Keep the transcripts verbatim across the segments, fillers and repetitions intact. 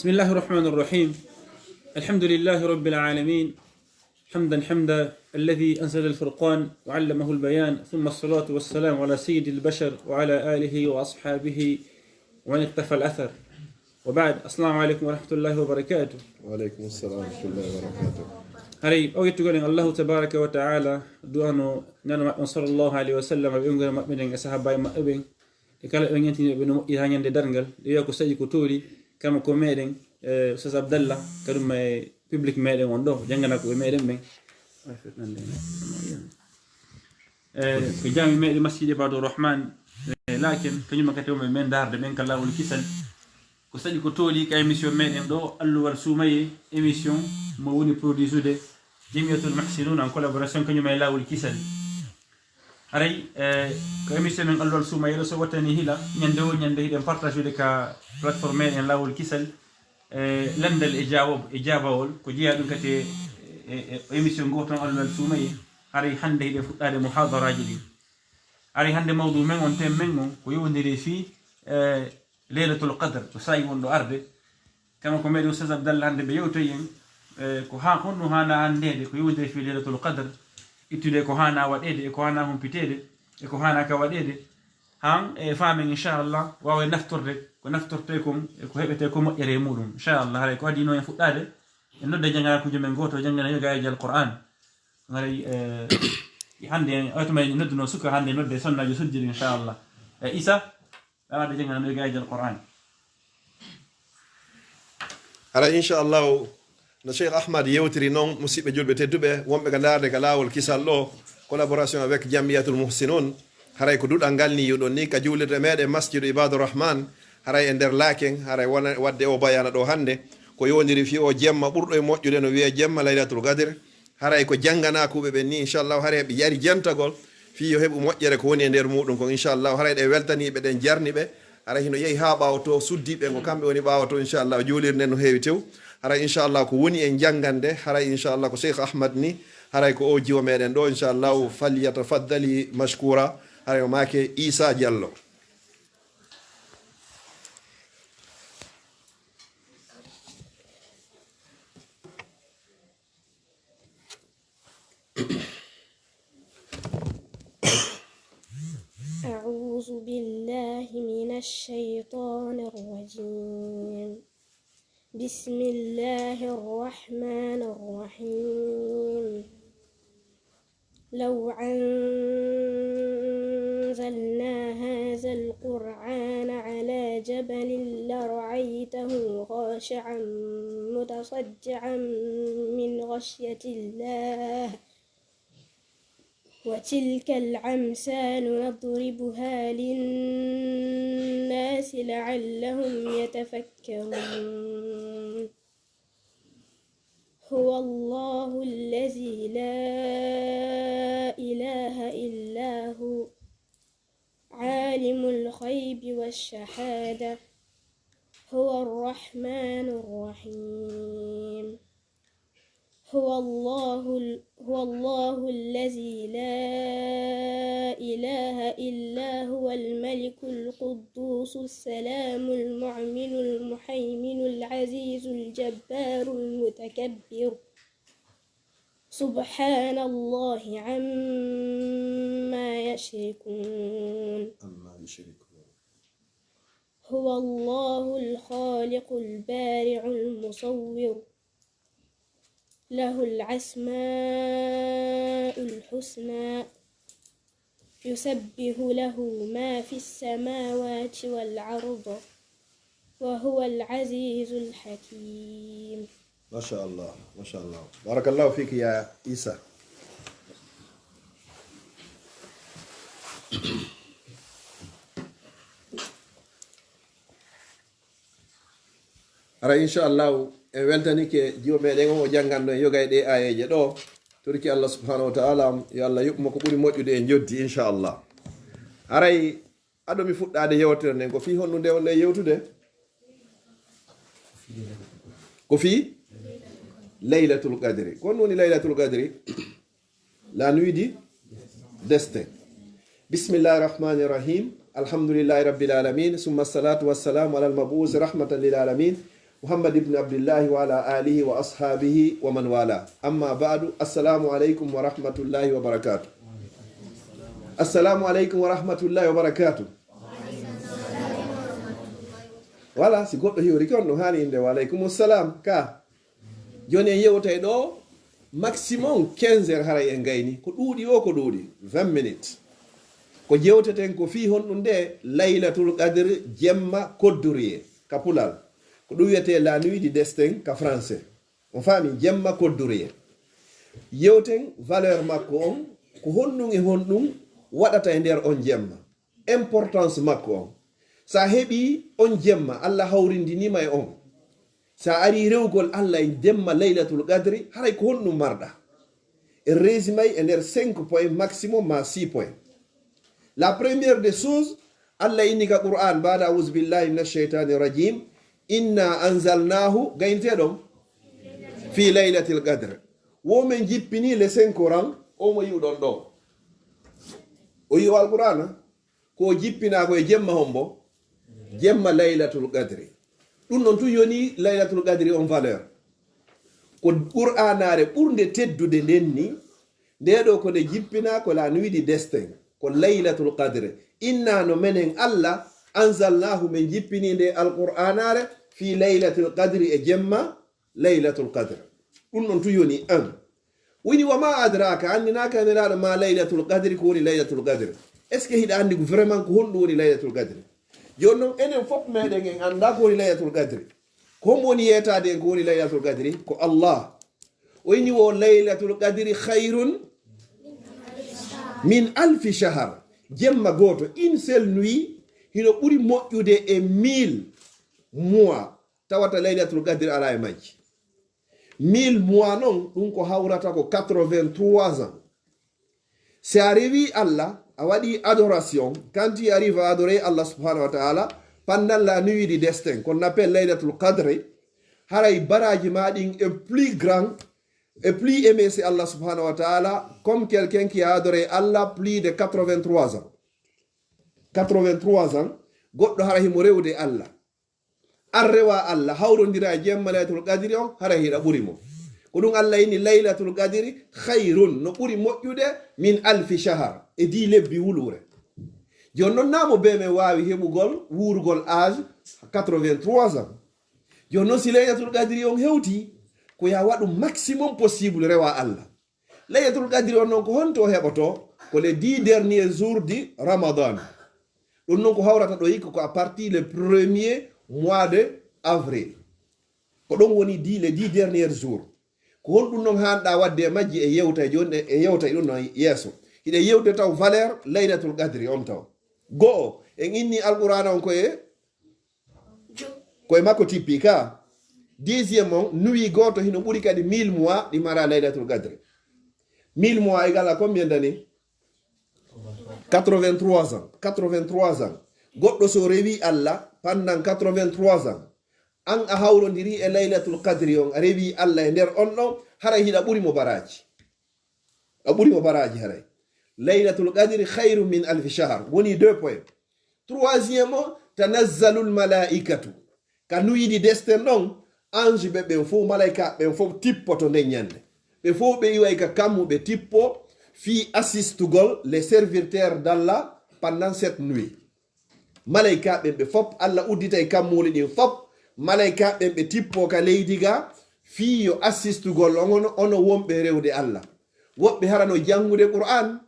بسم الله الرحمن الرحيم. الحمد لله رب العالمين. حمدا حمدا الذي أنزل الفرقان وعلمه البيان، ثم الصلاة والسلام على سيد البشر وعلى آله وأصحابه ومن اقتفى الأثر. وبعد، السلام عليكم ورحمة الله وبركاته. Wa aleykum salam wa rahmatullahi wa barakatuh. Haray, ɓawo yettugol en Allahu tabaraka wa ta'ala, du'ano nano maɓɓe on sallallahu alayhi wa sallam, ɓe ɓe ngure maɓɓe nden e sahaaba en maɓɓe ɓen, e kala ɓe ñantini ɓe no moƴƴi ha ñande darngal, ɗe wi'a ko saɗi ko toori, kama ko meɗen, eh, Ustaz Abdallah, kaɗum e public meɗen on ɗo, jangana ko e meɗen ɓen. Eh, ko jami meɗen Masjid Ibadur Rahman, eh, Laken, kañum kadi wonɓe men darde ɓen ka lawol kisal. Ko saɗi ko toori ka émission meɗen ɗo, Alluwal Suumaye, émission mo woni produisude Jamiyatul Muhsinun en collaboration kañum e lawol kisal. Haray, eh, ko émission men Alluwal Suumaye ɗo so wattani hila, ñande o ñande hiɗen partageude ka plateforme meɗen lawol kisal, eh, landal e jawab, e jabawol, ko jeeya ɗum kadi e, e, e émission goto on Alluwal Suumaye. Haray hande hiɗen fuɗɗade muhadaraaji ɗin. Haray hande mawdu men on, thème men on, ko yowndiri fii, eh, Laylatul Qadr, ko saa'i wonɗo arde. Kama ko meɗen Ustaz Abdallah hande ɓe yewtoyi en, eh, ko ha, honno hana handede, ko yowndiri fii Laylatul Qadr, ittude ko hana waɗede, e ko hana humpitede, e ko hana ka waɗede. Han, e faamen, inchallah, wawa naftorde, ko naftorte kon, e ko heɓete ko moƴƴere e muɗum. Inchallah, haray ko adino en fuɗɗade, en nodda jangana ko jomen goto, jangana yoga e Alquran. Haray, eh, hande, o tuma en nodduno suka hande nodde sonnaajo sujjiri, inchallah. Eh, Isa, aɗa jangana men gayjal Qur'an. Haray, inchallahu, no Cheikh Ahmad yewtiri non, musiɓɓe julɓe tedduɓe, wonɓe ka ndaarde ka laawol kisal ɗo, collaboration avec Jamiyatul Muhsinun, haray ko duɗal ngal ni yi'uɗon ni, ka juulirde meɗen Masjidu Ibadur Rahman, haray e nder Laken, haray wona wadde o bayana ɗo hande, ko yowndiri fii o jemma ɓurɗo e moƴƴude no wi'e jemma Laylatul Qadr, haray ko jangana kuuɓe ɓen ni, inchallahu, haray ɓe yari jentagol fii yo heɓu moƴƴere ko woni e nder muɗum kon, inchallahu, haray ɗe weltani ɓe, ɗen jarni ɓe, haray hino yehi haa ɓaawo to, suddi ɓe, ko kamɓe woni ɓaawo to, inchallahu, juulirde nden no heewi tew, haray inchallahu ko woni e jangande, haray inchallahu ko Cheikh Ahmad ni, haray ko o jiwo meɗen ɗo, inchallahu, falyatafaddali mashkura, haray o maake Isa Diallo. أعوذ بالله من الشيطان الرجيم. بسم الله الرحمن الرحيم. لو أنزلنا هذا القرآن على جبل لرأيته خاشعا متصدعا من خشية الله. وتلك الأمثال نضربها للناس لعلهم يتفكرون. هو الله الذي لا إله إلا هو، عالم الغيب والشهادة، هو الرحمن الرحيم. هو الله ال-، هو الله الذي لا إله إلا هو، الملك القدوس السلام المؤمن المهيمن العزيز الجبار المتكبر. سبحان الله عما يشركون. عما يشركون. هو الله الخالق البارئ المصور، له الأسماء الحسنى، يسبح له ما في السماوات والأرض، وهو العزيز الحكيم. Masha Allah, masha Allah. Barakallahu fiki ya Isa. Haray, inchallahu, en weltanike jiwo meɗen on, o jannganno en yoga e ɗe aayeeje ɗo. Torki Allah subhanahu wa ta'ala, yo Allah yoɓ mo ko ɓuri moƴƴude e njoddi, inchallah. Haray, aɗo mi fuɗɗaade yewtere nden, ko fii honɗum nde on ɗe yewtude? Ko fii Laylatul Qadri. Ko honɗum woni Laylatul Qadri? La nuit du destin. بسم الله الرحمن الرحيم. الحمد لله رب العالمين. ثم الصلاة والسلام على المبعوث رحمة للعالمين. محمد بن عبد الله وعلى آله وأصحابه ومن والاه. أما بعد، السلام عليكم ورحمة الله وبركاته. السلام عليكم ورحمة الله وبركاته. Voilà, si goɗɗo hiwrike on, no haani innde, "Wa aleykum salam." Ka, jooni en yewtay ɗo maximum quinze heures, haray en gayni. Ko ɗuuɗi o, ko ɗuuɗi, vingt minutes. Ko jewteten ko fii honɗum nde Laylatul Qadr jemma koddoriye ka pulal. Ko ɗum wiyetee la nuit du destin ka français. On faami? Jemma koddoriye. Yewten valeur makko on, ko honɗum e honɗum waɗata e nder on jemma. Importance makko on. Sa heɓi on jemma, Allah hawrindinima e on. Sa ari rewgol Allah e jemma Laylatul Qadri, haray ko honɗum marɗa? En résumay e nder cinq points maximum ma six points. La première des choses, Allah inni ka Qur'an, baada a'udhu billahi minash shaytanir rajim, "Inna anzalnahu", gaynteɗon, "fi laylatil qadr." Wo men jippini le cinq ran, o mo yi'uɗon ɗo. O yi'o Alqur'ana, ko o jippina ko e jemma hombo? Jemma Laylatul Qadri. Ɗum non tun yoni Laylatul Qadri on valeur. Ko Qur'anare ɓurnde teddude nden ni, nde ɗo ko nde jippina ko la nuit du destin, ko Laylatul Qadr. Inna no menen Allah, anzalnahu men jippini nde Alqur'anare, fi laylatil qadri e jemma Laylatul Qadr. Ɗum non tun yoni un. Woni wa ma adraka, anndinaaka Nelaaɗo ma Laylatul Qadri, ko woni Laylatul Qadr. Est-ce que hiɗa anndi vraiment ko honɗum woni Laylatul Qadri? Jooni non, enen fof meɗen en annda ko woni Laylatul Qadri. Ko hombo woni yeetaade en ko woni Laylatul Qadri? Ko Allah. O inni wo Laylatul Qadri khayrun min alfi shahar. Jemma gooto, une seule nuit, hino ɓuri moƴƴude e mille mois. Tawata Laylatul Qadri alaa e majji. Mille mois non, ɗum ko hawrata ko quatre-vingt-trois ans. Si a rewi Allah, a waɗi adoration, quand tu arrives à adorer Allah subhanahu wa ta'ala, pendant la nuit du destin, qu'on appelle Laylatul Qadr, haray baraji ma ɗin est plus grand, est plus aimé, c'est Allah subhanahu wa ta'ala, comme quelqu'un qui a adoré Allah plus de quatre-vingt-trois ans. Quatre-vingt-trois ans, goɗɗo hara himo rewde Allah. An rewa Allah, hawrondira e jemma Laylatul Qadri on, hara hiɗa ɓuri mo. Ko ɗum Allah inni Laylatul Qadri khayrun, no ɓuri moƴƴude, min alfi shahar, e dix lebbi wuluure. Jooni non, naa mo bee men waawi heɓugol, wuurugol âge quatre-vingt-trois ans. Jooni non, si Laylatul Qadri on hewti, ko ya waɗu maximum possible rewa Allah. Laylatul Qadri on non ko honto o heɓoto? Ko les dix derniers jours du Ramadan. Ɗum non ko hawrata ɗo hikka ko à partir le premier mois de avril. Ko ɗon woni di, les dix derniers jours. Ko honɗum non haanɗa wadde e majji e yewta e jooni, e yewta e ɗum non yeeso. Hiɗen yewde taw valeur Laylatul Qadri on taw. Go'o, en inni Alqur'aana on ko e Ko e makko tippi ka. Dixième on, nuit gooto hino ɓuri kadi mille mois ɗi mara Laylatul Qadri. Mille mois égale à combien d'années? Quatre-vingt-trois ans. Quatre-vingt-trois ans. Goɗɗo so rewi Allah pendant quatre-vingt-trois ans, an a hawrondiri e Laylatul Qadri on, a rewi Allah e nder on ɗon, haray hiɗa ɓuri mo baraji. A ɓuri mo baraji haray. Laylatul Qadri khayru min alfi shahar. Woni deux points. Troisième o, tanazzalul malaikatu. Ka nuit du destin ɗon, ange ɓe ɓen fof, malaika ɓen fof tippoto nden ñande. Ɓe fof ɓe iway ka kammu ɓe tippo fii assistugol les serviteurs d'Allah pendant cette nuit. Malaika ɓen ɓe fof, Allah udditay kammuuli ɗin fof. Malaika ɓen ɓe tippo ka leydi ga fii yo assistugol on, ono, ono wonɓe rewde Allah. Woɓɓe hara no janngude Qur'an,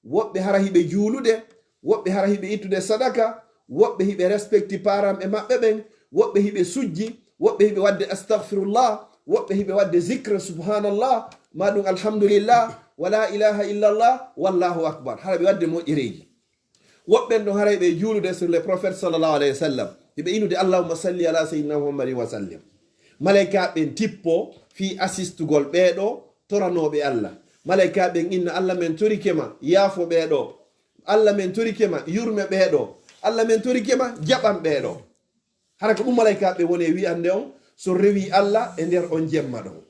woɓɓe hara hiɓe juulude, woɓɓe hara hiɓe ittude sadaka, woɓɓe hiɓe respecti paranɓe maɓɓe ɓen, woɓɓe hiɓe sujji, woɓɓe hiɓe wadde astaghfirullah, woɓɓe hiɓe wadde zikra subhanallah, ma ɗum alhamdulillah, wa la ilaha illallah, wallahu akbar. Hara ɓe wadde moƴƴereeji. Woɓɓe ɗon haray ɓe juulude sur le prophète sallallahu alayhi wa sallam. Hiɓe inude allahumma salli ala sayyidina Muhammadin wa sallim. Malaika ɓen tippo fii assistugol ɓee ɗo toranooɓe Allah. Malaika ɓen inna, "Allah men torike ma, yaafo ɓee ɗo. Allah men torike ma, yurme ɓee ɗo. Allah men torike ma, jaɓan ɓee ɗo." Hara ko ɗum malaika ɓe woni e wi'ande on, so rewi Allah e nder on jemma ɗon.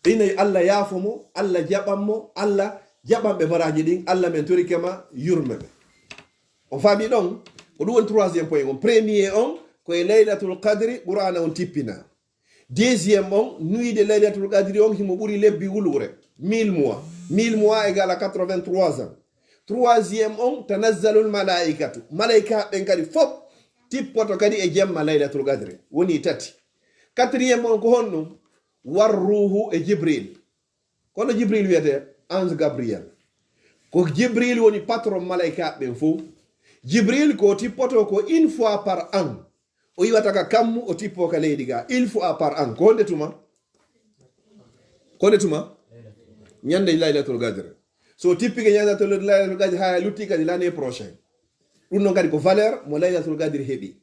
Ina yo Allah yaafo mo, Allah jaɓan mo, Allah jaɓan ɓe baraji ɗin, Allah men torike ma, yurme ɓe. On faami ɗon? Ko ɗum woni troisième point on. Premier on, ko e Laylatul Qadri Qur'aana on tippina. Deuxième on, nuit de Laylatul Qadri on himo ɓuri lebbi wuluure, mille mois. Mille mois égale à quatre-vingt-trois ans. Troisième on, tanazzalul malaa'ikatu. Malaa'ikaaɓe ɓen kadi fof tippoto kadi e jemma Laylatul Qadri. Woni tati. Quatrième on ko honɗum? War ruuhu e Jibril. Kono Jibril wiyetee ange Gabriel. Ko Jibril woni patron malaa'ikaaɓe ɓen fof. Jibril ko tippoto ko une fois par an. O iwata ka kammu, o tippo ka leydi ga. Une fois par an. Ko honde tuma? Ko honde tuma? Ñande Laylatul Qadr. So tippike ñande Laylatul Qadr, haa lutti kadi l'année prochaine. Ɗum ɗon kadi ko valeur mo Laylatul Qadr heɓi.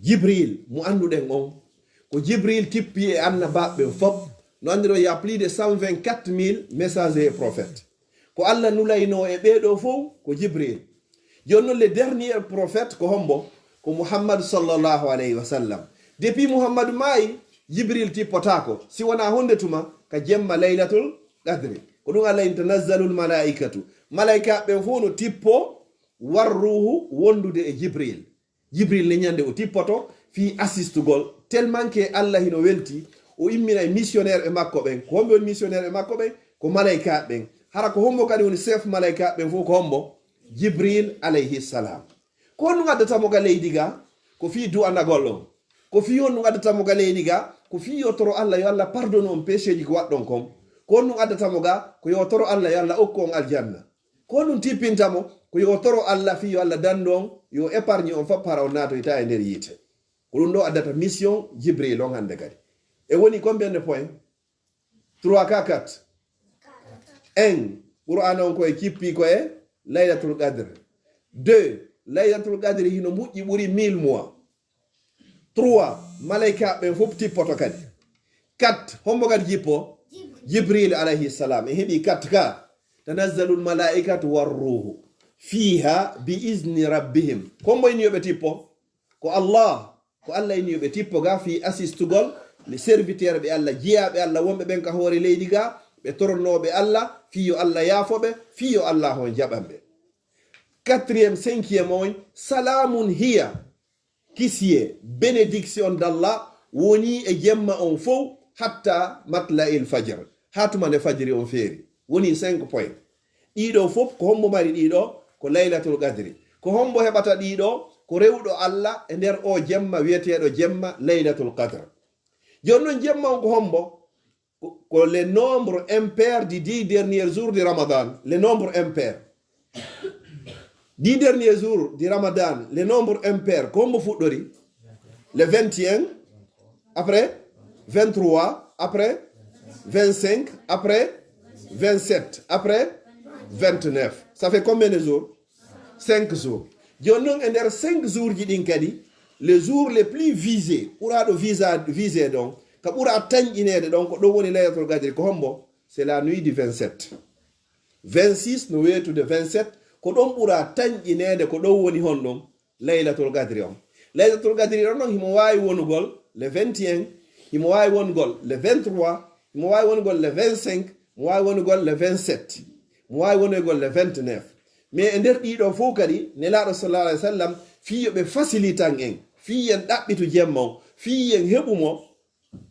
Jibril mo annduɗen on, ko Jibril tippi e annabaaɓe ɓen fof. No anndiro, il y a plus de cent vingt-quatre mille messagers et prophètes. Ko Allah nulaynoo e ɓee ɗoo fof ko Jibril. Jooni noon, le dernier prophète ko hombo? Ko Muhammadu sallallahu alayhi wa sallam. Depuis Muhammadu maayi, Jibril tippotaako, si wonaa honde tuma? Ka jemma Laylatul Qadri. Ko ɗum Allah in tanazzalul malaa'ikatu. Malaa'ikaaɓe ɓen fof no tippo, war ruuhu, wondude e Jibril. Jibril ne ñande o tippoto fii assistugol, tellement que Allah hino welti, o immina e missionnaire ɓe makko ɓen. Ko homɓe woni missionnaire ɓe makko ɓen? Ko malaa'ikaaɓe ɓen. Hara ko hombo kadi woni chef malaa'ikaaɓe ɓen fof? Ko hombo? Jibril alayhi salam. Ko honɗum addata mo ga leydi ga? Ko fii du'anagol on. Ko fii honɗum addata mo ga leydi ga? Ko fii yo toro Allah, yo Allah pardonne on péché ji ko waɗɗon kon. Ko honɗum addata mo ga? Ko yo toro Allah, yo Allah okku on aljanna. Ko honɗum tippinta mo? Ko yo toro Allah fii yo Allah dandu on, yo épargne on fof, hara on naatoyta e nder yiite. Ko ɗum ɗo addata mission Jibril on hande kadi. E woni combien de points? Trois ka quatre? Un, Qur'aana on ko e cippi ko e Laylatul Qadr. Deux, Laylatul Qadr hino moƴƴi ɓuri mille mois. Trois, malaa'ikaaɓe ɓen fof tippoto kadi. Quatre, hombo kadi jippo? Jibril alayhi salam. En heɓi quatre ka. Tanazzalul malaa'ikatu war ruuhu fiiha bi izni rabbihim. Ko hombo inni yo ɓe tippo? Ko Allah. Ko Allah inni yo ɓe tippo ga fii assistugol les serviteurs ɓe Allah, jiyaaɓe Allah wonɓe ɓen ka hoore leydi ga, ɓe tornooɓe Allah fii yo Allah yaafo ɓe, fii yo Allah on jaɓan ɓe. Quatrième, cinquième on, salamun hiya. Kisiyee, bénédiction d'Allah, woni e jemma on fow, hatta matla'il fajr, haa tuma nde fajiri on feeri. Woni cinq points. Ɗiɗo fof, ko hombo mari ɗiɗo? Ko Laylatul Qadri. Ko hombo heɓata ɗiɗo? Ko rewɗo Allah e nder o jemma wiyeteeɗo jemma Laylatul Qadr. Jooni non, jemma on ko hombo? Ko, ko le nombre impair du dix derniers jours de Ramadan. Le nombre impair. Dix derniers jours du Ramadan, le nombre impair, ko hombo fuɗɗori? Le vingt et un, après vingt-trois, après vingt-cinq, après vingt-sept, après vingt-neuf. Ça fait combien de jours? Cinq jours. Jooni non, e nder cinq jours ji ɗin kadi, le jour le plus visé, ɓuraaɗo visa, visé ɗon, ka ɓuraa tanƴineede ɗon, ko ɗon woni Laylatul Qadri. Ko hombo? C'est la nuit du vingt-sept. Vingt-six no weetude vingt-sept, ko ɗon ɓuraa tanƴineede, ko ɗon woni honɗum? Laylatul Qadri on. Laylatul Qadri on non, himo waawi wonugol le vingt et un, himo waawi wonugol le vingt-trois, himo waawi wonugol le vingt-cinq, himo waawi wonugol le vingt-sept, himo waawi wonugol le vingt-neuf. Mais e nder ɗiɗo fow kadi, Nelaaɗo sallallahu alayhi wa sallam, fii yo ɓe facilitan en, fii yen ɗaɓɓitu jemma on, fii yen heɓu mo,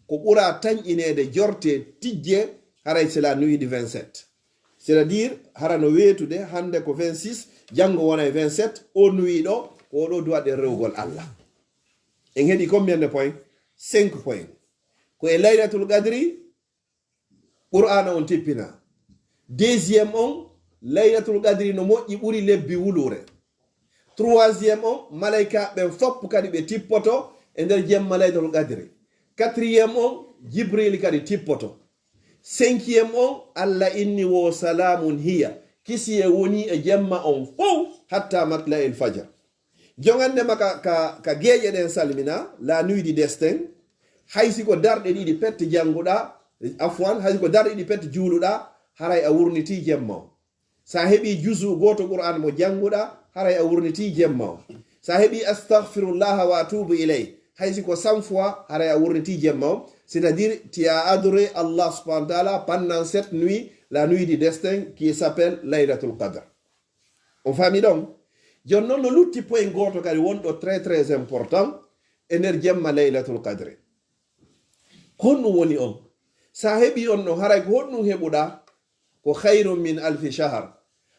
ko ɓuraa tanƴineede, jortee, tijjee, haray c'est la nuit du vingt-sept. C'est-à-dire, hara no weetude, hande ko vingt-six, janngo wona e vingt-sept, o nuit ɗo, ko oɗo duwaɗen rewugol Allah. En heɓi combien de points? Cinq points. Ko e Laylatul Qadri Qur'aana on tippina. Deuxième on, Laylatul Qadri no moƴƴi, ɓuri lebbi wuluure. Troisième on, malaykaaɓe ɓen fof kadi ɓe tippoto e nder jemma Laylatul Qadri. Quatrième on, Jibril kadi tippoto. Cinquième on, Allah inni wo salaamun hiya, kisiyee woni e jemma on fow hatta matla'il fajar. Jongande ma ka, ka, ka geeƴe ɗen salmina, la nuit du destin, hay si ko darɗe ɗiɗi pet jannguɗaa, afwan, hay si ko darɗe ɗiɗi pet juuluɗaa, haray a wurnitii jemma on. Sa heɓii juzu gooto Qur'aan mo jannguɗaa, haray a wurnitii jemma on. Sa heɓii astaghfirullaha wa atubu ilayh, hay si ko cent fois, haray a wurnitii jemma on. C'est-à-dire, tu as adoré Allah subhanahu wa ta'ala pendant cette nuit, la nuit du destin, qui s'appelle Laylatul Qadr. On faami ɗon? Jooni noon no lutti point gooto kadi wonɗo très très important e nder jemma Laylatul Qadri. Honɗum woni on? Sa heɓi on ɗon, haray ko honɗum heɓuɗa? Ko khayrun min alfi shahar.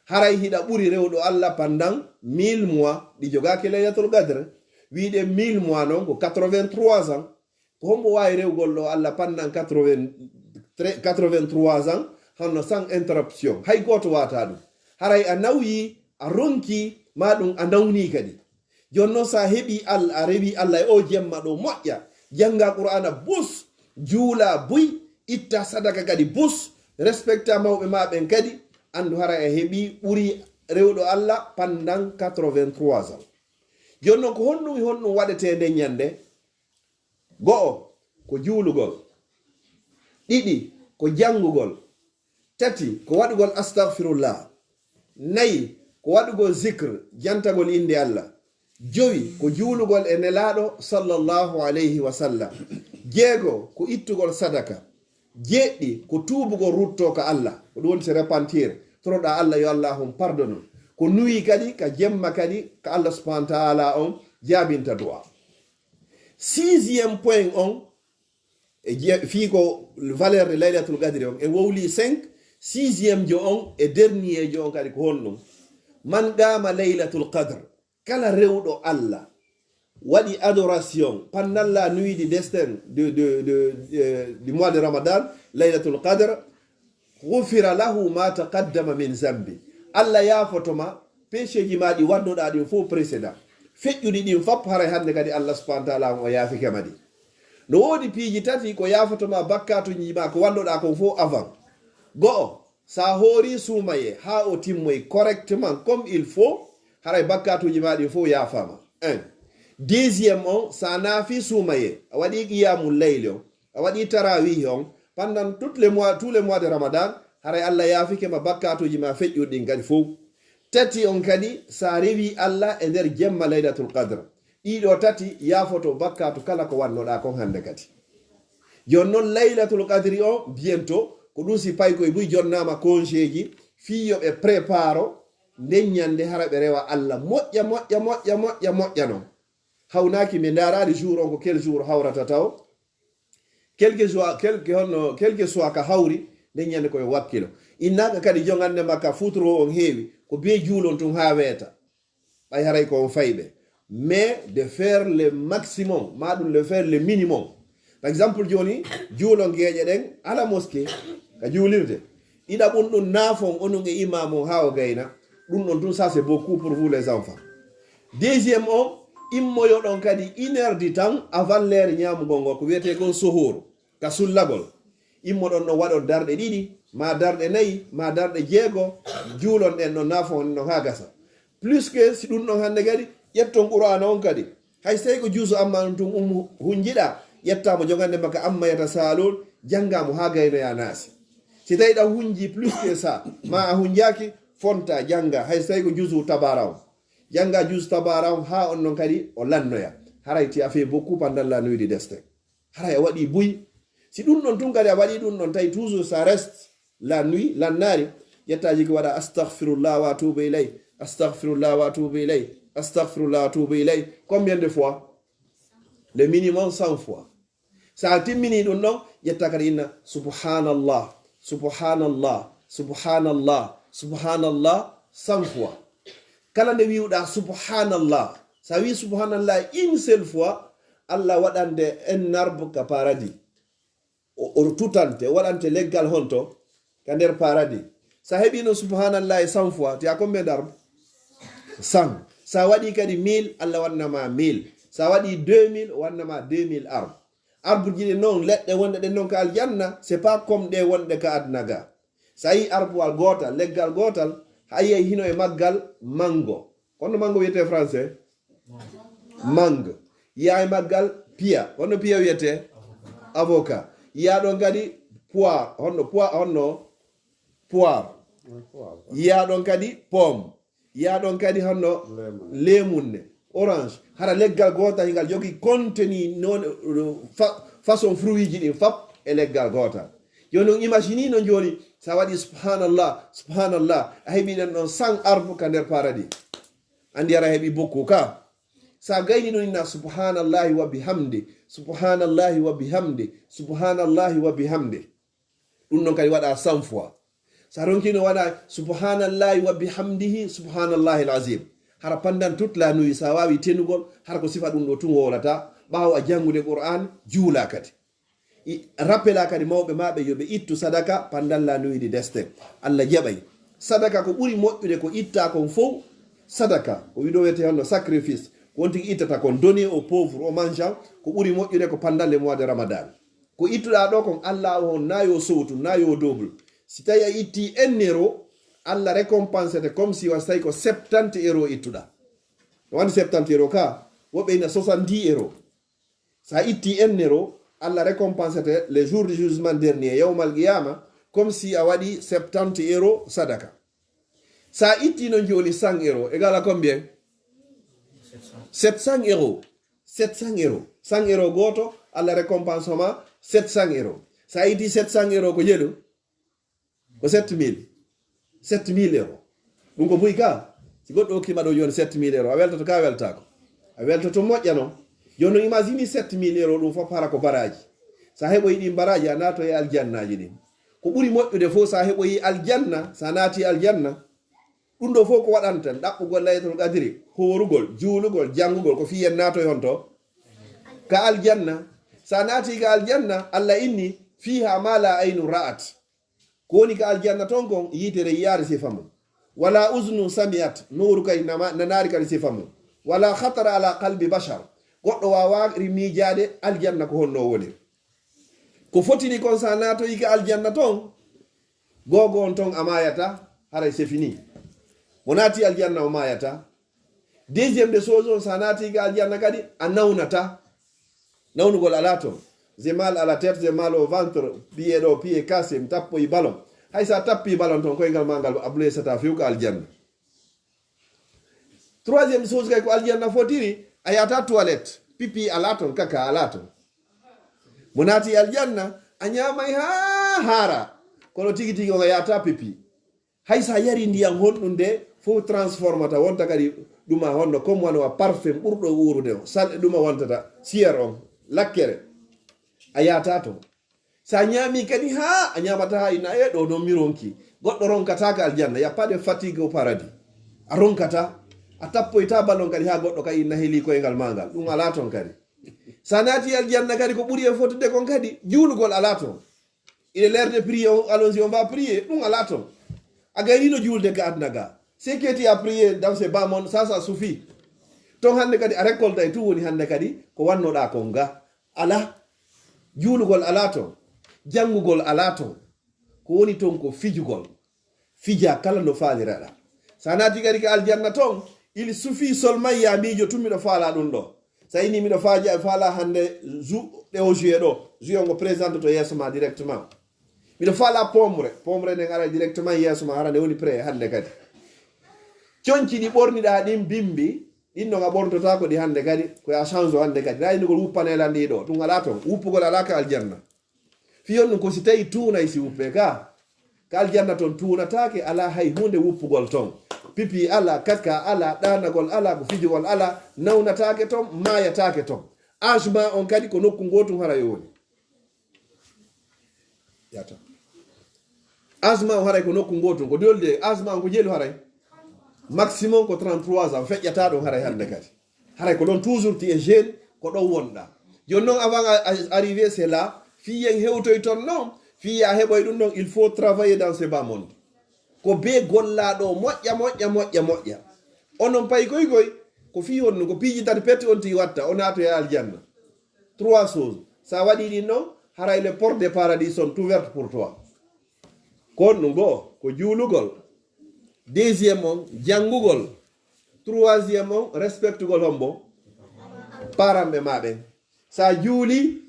Haray hiɗa ɓuri rewɗo Allah pandan mille mois ɗi jogaaki Laylatul Qadr. Wiide mille mois noon ko quatre-vingt-trois ans. Ko hombo waawi rewgol ɗo Allah pandan quatre-vingts, quatre-vingt-trois ans, hono sans interruption? Hay gooto waata ɗum. Haray a nawyi, a ronki, ma ɗum a nawni kadi. Jooni noon, sa heɓi Allah, a rewi Allah e o jemma ɗo, moƴƴa. Jannga Qur'aana bus, juula buy, itta sadaka kadi bus, respecta mawɓe ma ɓen kadi, anndu haray a heɓi ɓuri rewɗo Allah pandan quatre-vingt-trois ans. Jooni noon, ko honɗum e honɗum waɗetee nden ñannde? Go'o, ko juulugol. Ɗiɗi, ko janngugol. Tati, ko waɗugol astaghfirullah. Nayi, ko waɗugol zikr, jantagol innde Allah. Jowi, ko juulugol e Nelaaɗo sallallahu alayhi wa sallam. Jeego, ko ittugol sadaka. Jeeɗiɗi, ko tuubugol ruttoo ka Allah. Ko ɗum woni se repentir. Toroɗaa Allah yo Allah on pardonne. Ko nuyi kadi, ka jemma kadi, ka Allah subhanahu wa ta'ala on jaabinta du'a. Sixième point on, e je-, fii ko valeur de Laylatul Qadri on, e wowli cinq, sixième jo on, e dernier jo on kadi ko honɗum? Man qaama Laylatul Qadr, kala rewɗo Allah, waɗi adoration pendant la nuit du destin de, de, de, de, du mois de Ramadan, Laylatul Qadr, ghufira lahu ma taqaddama min zambi. Allah yaafoto ma péché ji ma ɗi wannoɗaa ɗin fof précédent. Feƴƴuɗi ɗin fop haray hannde kadi Allah subhanahu wa ta'ala on o yaafike ma ɗi. No woodi piiji tati ko yaafoto ma bakkaatuji ma ko wannoɗaa kon fof avant. Go'o, sa hoori suumaye haa o timmoy correctement comme il faut, haray bakkaatuji ma ɗin fof yaafaama. Un. Deuxième on, sa naafi suumaye, a waɗi qiyamul layli on, a waɗi tarawihi on, pendant tout le mois, tous les mois de Ramadan, haray Allah yaafike ma bakkaatuji ma feƴƴuɗi ɗin kadi fof. Tati on kadi, sa rewi Allah e nder jemma Laylatul Qadr. Ɗiɗo tati yaafoto bakkaatu kala ko wannoɗaa kon hannde kadi. Jooni noon Laylatul Qadri on, bientôt, ko ɗum si paykoy buy jonnaama congéji, fii yo ɓe préparo nden ñannde hara ɓe rewa Allah moƴƴa, moƴƴa, moƴƴa, moƴƴa, moƴƴa noon. Hawnaaki mi ndaaraali jour on ko quel jour hawrata taw. Quelque soit, quelque honno, quelque soit ka hawri, nden ñande koye wakkilo. Innaaka kadi jogande makka futuro on heewi, ko bee juulon tun haa weeta. Ɓay haray ko on fayɓe. Mais de faire le maximum, ma ɗum le faire le minimum. Par exemple, jooni, juulon geeƴe ɗen, ala mosquée, ka juulirde. Ɗiɗaɓun ɗum naafon onon e imam on haa o gayna. Ɗum ɗon tun, ça c'est beaucoup pour vous les enfants. Deuxième on, immoyoɗon kadi une heure du temps avant l'heure ñaamugol ngol, ko wiyetee kon suhur, ka sullagol. Immoɗon ɗon waɗon darɗe ɗiɗi, ma darɗe nayi, ma darɗe jeego, juulon ɗen ɗon naafon ɗon haa gasa. Plus que si ɗum ɗon hannde kadi, ƴetton Qur'aana on kadi. Hay so tawi ko juusu amma on tun um hunjiɗaa, ƴettaa mo jogande makka amma yatasaalun, janngaa mo haa gaynoyaa naasi. Si tawi ɗa hunji plus que ça, ma a hunjaaki, fonta, jannga, hay so tawi ko juusu tabara on. Jannga juusu tabara on haa on non kadi o lannoya. Haray tu as fait beaucoup pendant la nuit du destin. Haray a waɗi buy. Si ɗum ɗon tun kadi a waɗi ɗum ɗon, tawi toujours ça reste la nuit, lannaari, ƴetta jiki waɗa astaghfirullah wa atubu ilay, astaghfirullah wa atubu ilay, astaghfirullah wa atubu ilay. Combien de fois? Le minimum cent fois. Sa timmini ɗum ɗon, ƴetta kadi inna subhanallah, subhanallah, subhanallah, subhanallah, cent fois. Kala nde wi'uɗaa subhanallah, sa wi subhanallah une seule fois, Allah waɗante un arbre ka paradis. O, o tutante, o waɗante leggal honto ka nder paradis. Sa heɓi no subhanallah e cent fois, tu as combien d'arbres? Cent. Sa waɗi kadi mille, Allah wanna ma mille. Sa waɗi deux mille, o wanna ma deux mille arbres. Arbre ji ɗin non, leɗɗe wonɗe ɗen non ka aljanna, c'est pas comme ɗe wonɗe ka aduna ga. Sa yi arbuwal gootal, leggal gootal, a yiyay hino e maggal mango. Honno mango wiyetee français? Mangue. Yiya e maggal piya. Honno piya wiyetee? Avocat. Yiya ɗon kadi poire. Honno poire? Honno poire. Yiya ɗon kadi pomme. Yiya ɗon kadi honno lemunne, orange. Hara leggal gootal hingal jogii contenu non, fa-, façon fruit ji ɗin fop e leggal gootal. Jooni on imagine non jooni sa waɗi subhanallah, subhanallah, a heɓi ɗen ɗon cent arbre ka nder paradis. Anndi hara heɓi bokku ka. Sa gayni ɗum inna subhanallahi wa bihamdi, subhanallahi wa bihamdi, subhanallahi wa bihamdi. Ɗum ɗon kadi waɗa cent fois. Sa ronkino waɗa subhanallahi wa bihamdihi, subhanallahi alazim. Hara pandan toute la nuit, sa wawi tenugol, hara ko sifa ɗum ɗo tun wowlata. Ɓawo a jangude Qur'an, juula kadi. I rappela kadi mawɓe maɓe yo ɓe ittu sadaka pandan la nuit ɗi desten. Allah jaɓay. Sadaka ko ɓuri moƴƴude ko itta kon fow. Sadaka ko wiɗo wiyete honno sacrifice. Ko on tigi ittata kon, donner aux pauvres, aux mendiants, ko ɓuri moƴƴude ko pandan le mois de Ramadan. Ko ittuɗa ɗo kon, Allah o hon na yo sowtu, na yo double. Si tawi a itti un euro, Allah récompensete comme si wa tawi ko septante euro ittuɗa. No wandi septante euro ka, woɓɓe ina soixante-dix euro. Sa itti un euro, Allah récompensete le jour du jugement dernier, yawmal qiyama, comme si a waɗi septante euro sadaka. Sa itti non joni cent euro, égal à combien? Sept cents euro. Sept cents euro. Cent euro goto, Allah récompense ma sept cents euro. Sa itti sept cents euro ko jelu? Ko sept mille. Sept mille euro. Ɗum ko buy ka. Si goɗɗo hokkima ɗo joni sept mille euro, a weltoto ka, weltako? A weltoto moƴƴa non. Joni non imagine sept mille euro ɗum fof hara ko baraji. Sa heɓoyi ɗin baraji, a nato e aljannaji ɗin. Ko ɓuri moƴƴude fof sa heɓoyi aljanna, sa naati aljanna, ɗum ɗo fof ko waɗanten, ɗaɓɓugol laylatul qadri, hoorugol, juulugol, janngugol, ko fii en naatoy honto? Ka aljanna. Sa naati ka aljanna, Allah inni, "Fiha ma la aynu ra'at." Ko woni ka aljanna ton kon, yitere yiyaari sifa mum. Wala uznu sami'at, nooru kadi nama-, nanaari kadi sifa mum. Wala khatara ala qalbi bashar. Goɗɗo waawaari miijaade aljanna ko honno woni. Ko fotini kon sa naatoyi ka aljanna ton, googo on ton a maayata, haray c'est fini. Mo naati aljanna o maayata. Deuxième des choses on, sa naati ka aljanna kadi, a nawnata. Nawnugol alaa ton. J'ai mal à la tête, j'ai mal au ventre, piye ɗo, piye cassé, mi tappoyi ballon. Hay sa tappi ballon ton, koyngal ma ngal a blessata few ka aljanna. Troisième chose kay ko aljanna fotiri, a yahata toilette, pipi alaa ton, kaka alaa ton. Mo naati aljanna, a ñaamay haa haara, kono tigi tigi on a yahata pipi. Hay sa yari ndiyan honɗum de, fof transformata, wonta kadi ɗuma honno, comme wano wa parfum ɓurɗo uurude on, sal ɗuma wontata, siyar on, lakkere. A yahata ton. Sa ñaami kadi, haa a ñaamata haa ina, "E, ɗo noon mi ronki." Goɗɗo ronkata ka aljanna, y a pas de fatigue au paradis. A ronkata, a tappoyta ballon kadi haa goɗɗo kadi ina heli koyngal ma ngal. Ɗum alaa ton kadi. Sa naati aljanna kadi, ko ɓuri e fotude kon kadi, juulugol alaa ton. Il est l'heure de prier, on, allons-y, on va prier. Ɗum alaa ton. A gaynino juulde ka aduna ga. Ce que tu as prié dans ce bas monde, ça, ça suffit. Ton hannde kadi a récoltay, tout woni hannde kadi ko wannoɗa kon ga. Alaa. Juulugol alaa ton. Janngugol alaa ton. Ko woni ton ko fijugol. Fija kala no faaliraɗa. Sa naati kadi ka aljanna ton, il suffit seulement ya miijo tun miɗo faala ɗum ɗo. Sa ini miɗo faaja, faala hannde ju-, ɗe o juillet ɗo. Juillet on ko présente to yeeso ma directement. Miɗo faala pomre. Pomre nden ara directement yeeso ma, hara nde woni prêt hannde kadi. Conci ɗi ɓorniɗa ɗin bimbi, ɗin ɗon a ɓorntotaako ɗi hannde kadi. Ko ya change hannde kadi. Raynugol wuppanee lan ɗi ɗo. Ɗum alaa ton. Wuppugol alaa ka aljanna. Fiyon ɗum ko si tawi tuunay si wuppe ka. Ka aljanna ton tuunataake, alaa hay huunde wuppugol ton. Pipi alaa, kaka alaa, ɗaanagol alaa, ko fijugol alaa, nawnataake ton, maayataake ton. Âge ma on kadi ko nokku ngootum hara yo woni. Yata. Âge ma on haray ko nokku ngootum, ko dolde, âge ma on ko jelu haray. Maximum ko trente-trois ans, feƴƴata ɗon haray hannde kadi. Haray ko ɗon toujours ti e jeune, ko ɗon wonɗa. Jooni noon, avant a, a arrivé, c'est là, fii yen hewtoy toon noon, fii a heɓoy ɗum ɗon, il faut travailler dans ce bas monde. Ko bee gollaaɗo moƴƴa, moƴƴa, moƴƴa, moƴƴa. Onon pay koy koy, ko fii honno, ko piiji tati petti on tii watta, o naatoya aljanna. Trois choses. Sa waɗi ɗin ɗon, haray les portes de paradis sont ouvertes pour toi. Ko honɗum? Goo, ko juulugol. Deuxième on, janngugol. Troisième on, respectugol hombo? Paranɓe ma ɓen. Sa juuli,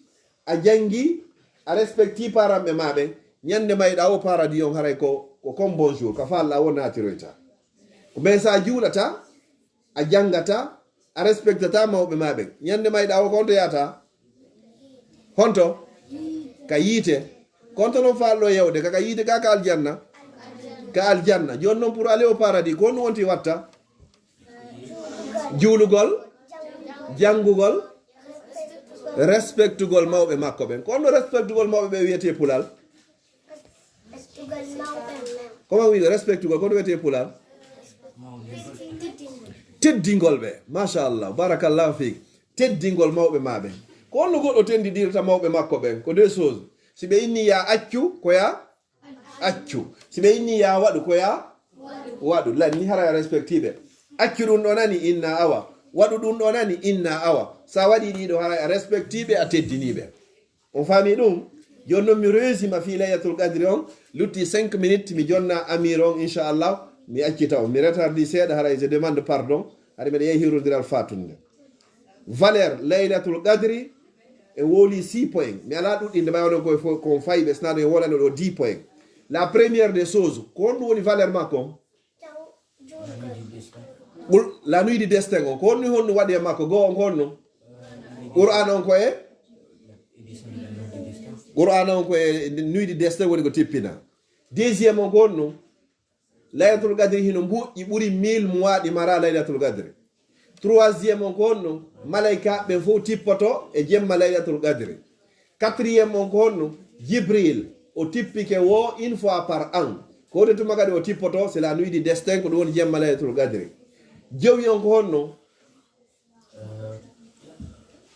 a janngi, a respecti paranɓe ma ɓen. Ñande mayɗa o paradis on haray ko, ko comme bonjour, ka faalɗa o naatiroyta. Mais sa juulata, a janngata, a respectata mawɓe ma ɓen. Ñande mayɗa o ko honto yahata? Honto? Ka yiite. Ko honto non faalɗo yewde? Ka, ka yiite ka, ka aljanna? Ka aljanna. Jooni non pour aller au paradis, ko honɗum wonti watta? Juulugol, janngugol, respectugol mawɓe makko ɓen. Ko honno respectugol mawɓe ɓe wiyetee pular? Comment wiide respectugol, ko honno wiyetee pular? Teddingol ɓe. Machallah, barakallahu fiik. Teddingol mawɓe maa ɓen. Ko honno goɗɗo teddidirta mawɓe makko ɓen? Ko deux choses. Si ɓe inni yaa accu, ko yaa accu. Si ɓe inni yaa waɗu, ko yaa waɗu. Lan ni hara a respecti ɓe. Accu ɗun ɗo nani, inna awa. Waɗu ɗun ɗo nani, inna awa. Sa waɗi ɗiɗo hara a respecti ɓe, a teddini ɓe. On faami ɗun? Jooni non mi reesima fii Laylatul Qadri on. Lutti cinq minutes, mi jonna amir on, inchallah. Mi accita on. Mi retardi seeɗa, haray je demande pardon. Haray miɗa yehi hirondiral fatunde. Valeur Laylatul Qadri e woli six points. Mi alaa ɗuɗɗinde, ɓay onon koye fo-, kon fayɓe, sina ɗon e wolano ɗo dix points. La première des choses, ko honɗun woni valeur makko on? Ɓur-, la nuit du destin on, ko honɗun, honɗun waɗi e makko? Goo on ko honɗun? Qur'an on ko e? Qur'an on ko e nuit du destin woni ko tippina. Deuxième on ko honɗun? Laylatul Qadri hino moƴƴi ɓuri mille mois ɗi maraa Laylatul Qadri. Troisième on ko honɗun? Malaykaaɓe ɓen fow tippoto e jemma Laylatul Qadri. Quatrième on ko honɗun? Jibril, o tippike wo une fois par an. Ko honde tuma kadi o tippoto? C'est la nuit du destin, ko ɗun woni jemma Laylatul Qadri. Jowi on ko honɗun?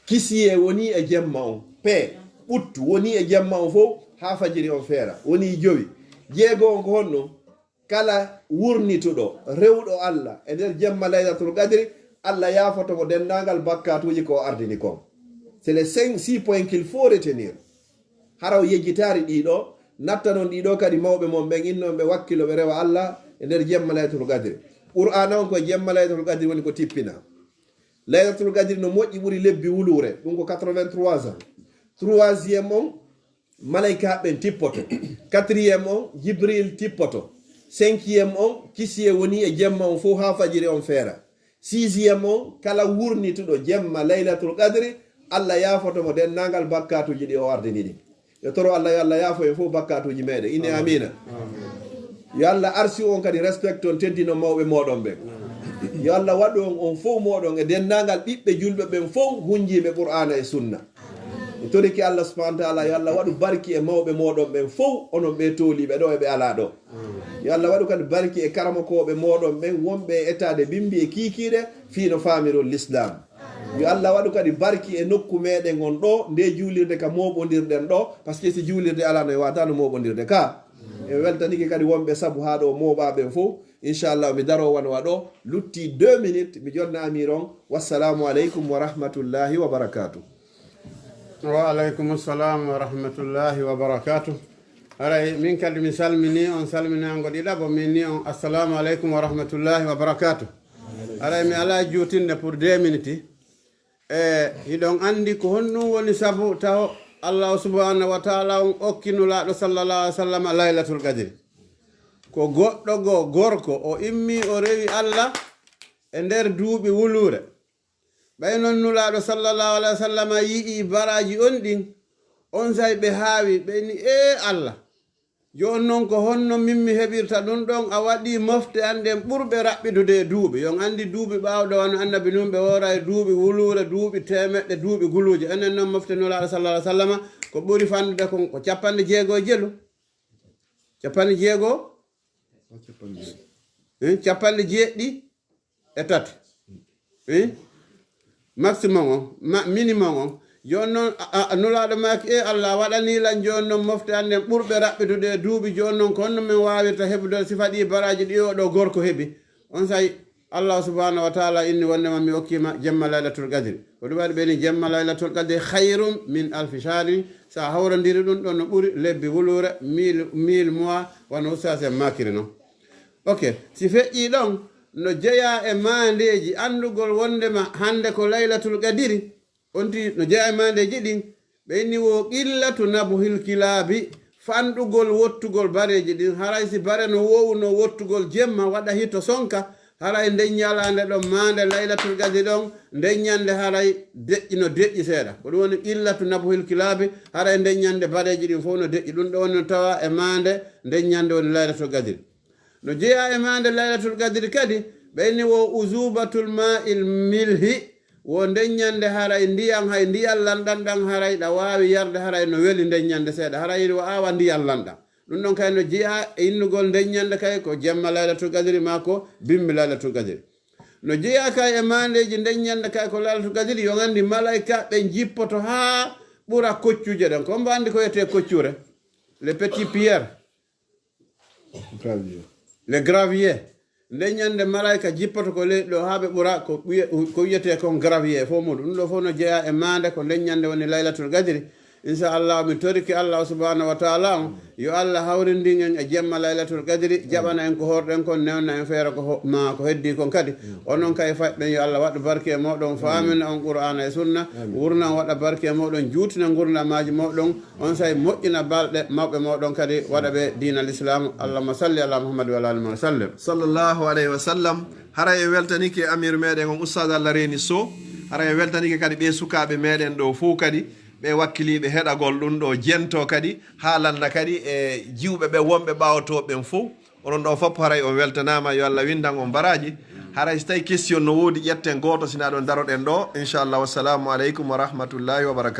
Kisiyee woni e jemma on. Pee, ɓuttu woni e jemma on fow haa fajiri on feera. Woni jowi. Jeego on ko honno? Kala wurnituɗo, rewɗo Allah e nder jemma Laylatul Qadri, Allah yaafoto mo denndaangal bakkaatuuji ko o ardini kon. C'est les cinq, six points qu'il faut retenir. Hara o yejjitaali ɗiɗo, nattanon ɗiɗo kadi mawɓe mon ɓen, innon ɓe wakkilo ɓe rewa Allah e nder jemma Laylatul Qadri. Qur'aana on ko e jemma Laylatul Qadri woni ko tippina. Laylatul Qadri no moƴƴi ɓuri lebbi wuluure, ɗun ko quatre-vingt-trois ans. Troisième on, malaykaaɓe ɓen tippoto. Quatrième on, Jibril tippoto. Cinquième on, kisiyee woni e jemma on fow haa fajiri on feera. Sixième on, kala wurnituɗo jemma Laylatul Qadri, Allah yaafoto mo denndaangal bakkaatuuji ɗi o ardini ɗin. Yo toro Allah, yo Allah yaafo en fow bakkaatuuji meɗen. Inne amiina. Yo Allah arsu on kadi respecte on, teddino mawɓe mooɗon ɓen. Yo Allah waɗu on, on fow mooɗon e denndaangal ɓiɓɓe julɓe ɓen fow hunjiiɓe Qur'aana e Sunna. Mi torike Allah subhanahu wa ta'ala, yo Allah waɗu barki e mawɓe mooɗon ɓen fow, onon ɓe tooliiɓe ɗo e ɓe alaa ɗo. Yo Allah waɗu kadi barki e karamokooɓe mooɗon ɓen wonɓe e etaade bimbi e kiikiiɗe fii no faamiron Lislaam. Yo Allah waɗu kadi barki e nokku meɗen on ɗo, nde juulirde ka mooɓondirɗen ɗo, parce que si juulirde alaa no e waata no mooɓondirde ka. En weltanike kadi wonɓe sabu haa ɗo mooɓaa ɓen fow. Inchallah, mi daroo wano waɗo, lutti deux minutes, mi jonna amiron. Wassalamu aleykum wa rahmatullahi wa barakatuh. Wa aleykum salam wa rahmatullahi wa barakatuh. Haray min kadi mi salmini on salminaango ɗiɗaɓo, min ni on assalamu aleykum wa rahmatullahi wa barakatuh. Haray mi alaa juutinde pour deux minutes. E hiɗon anndi ko honɗun woni sabu taw Allahu subhanahu wa ta'ala on okki Nulaaɗo sallallahu alaihi wasallam Laylatul Qadri? Ko goɗɗo goo gorko o immi o rewi Allah e nder duuɓi wuluure. Ɓay non Nulaaɗo sallallahu alaihi wasallam yi'i baraaji on ɗin, onsay ɓe haawi, ɓe inni, "Ee Allah, jooni non ko honno min mi heɓirta ɗun ɗon? A waɗii mofte an ɗen ɓurɓe raɓɓidude e duuɓi." Yo on anndi duuɓi ɓaawo ɗo wano Annabi Nuuhu ɓe woora e duuɓi wuluure, duuɓi teemeɗɗe, duuɓi guluuje. Enen non mofte Nulaaɗo sallallahu alaihi wasallam ko ɓuri fanɗude kon ko capanɗe jeego e jelu. Capanɗe jeego? Eh, capanɗe jeeɗiɗi e tati. Eh? Maximum on, ma-, minimum on. Jooni non, a, a, Nulaaɗo maaki, "Ee Allah, a waɗanii lan jooni non mofte an ɗen ɓurɓe raɓɓidude e duuɓi, jooni non ko honno min waawirta heɓude sifa ɗi baraaji ɗi oo ɗoo gorko heɓi?" Onsay Allah subhanahu wa ta'ala inni wondema mi okkiima jemma Laylatul Qadri. Ko ɗun waɗi ɓe ni jemma Laylatul Qadri khayrun min alfi shahrin. Sa hawrondiri ɗun ɗon no ɓuri lebbi wuluure, mille, mille mois, wano ustaas en maakiri non. Ok, si feƴƴii ɗon, no jeyaa e maandeeji anndugol wonndema hannde ko Laylatul Qadiri, on tigi no jeyaa e maandeeji ɗin, ɓe inni wo qillatu nabhil kilaabi, fanɗugol wottugol bareeji ɗin. Haray si bare no woowuno wottugol jemma, waɗa hito sonka, haray nden ñalaande ɗon, maande Laylatul Qadri ɗon, nden ñannde haray deƴƴi no deƴƴi seeɗa. Ko ɗun woni qillatu nabhil kilaabi, haray nden ñannde bareeji ɗin fow no deƴƴi. Ɗun ɗon woni no tawaa e maande nden ñannde woni Laylatul Qadri. No jeyaa e maande Laylatul Qadri kadi, Ɓe inni wo uzubatul ma'il milhi, wo nden ñande haray ndiyan, hay ndiyan lanɗan ɗan haray ɗa waawi yarde, haray no weli nden ñande seeɗa, haray wa awa ndiyan lanɗan. Ɗum ɗon kay no jeyaa e innugol nden ñande kay ko jemma Laylatul Qadri maa ko bimbi Laylatul Qadri. No jeyaa kay e maandeeji nden ñande kay ko Laylatul Qadri, yo anndi malaa'ika ɓe jippoto haa ɓura koccuuje ɗen. Ko mbo anndi ko wiyetee koccure? Les petits pierres. Gravier. Les graviers. Nden ñande malaa'ika jippoto ko leydi ɗo haa ɓe ɓura ko ɓuye-, ko wiyetee kon gravier fof muɗum. Ɗum ɗo fof no jeyaa e maande ko nden ñande woni Laylatul Qadri. Inchallah, mi torike Allah subhanahu wa taala on, yo Allah hawrindin en e jemma Laylatul Qadri, jaɓana en ko horɗen kon, newna en feere ko ho-, ma ko heddi kon kadi. Onon kay faɗɗen, yo Allah waɗu barke e moɗon, faamina on Qur'aana e Sunna, wurna on waɗa barke e moɗon, juutina ngurnamaaji moɗon, on say moƴƴina balɗe mawɓe moɗon kadi, waɗa ɓe diina l'islam. Allahumma salli ala Muhammad wa ala ali Muhammad wa sallim. Sallallahu alayhi wa sallam. Haray en weltanike amiru meɗen on Oustaz Allah Reeni Sow. Haray en weltanike kadi ɓe sukaaɓe meɗen ɗo fof kadi, ɓe wakkiliiɓe heɗagol ɗum ɗo jento kadi, haalanda kadi e jiwɓe ɓe wonɓe ɓaawotooɓe ɓen fof. Onon ɗo fof haray on weltanaama, yo Allah windan on baraaji. Haray so tawi question no woodi, ƴetten gooto, sina ɗon daroɗen ɗo. Inchallah, wassalamu aleykum wa rahmatullahi wa barakatuh.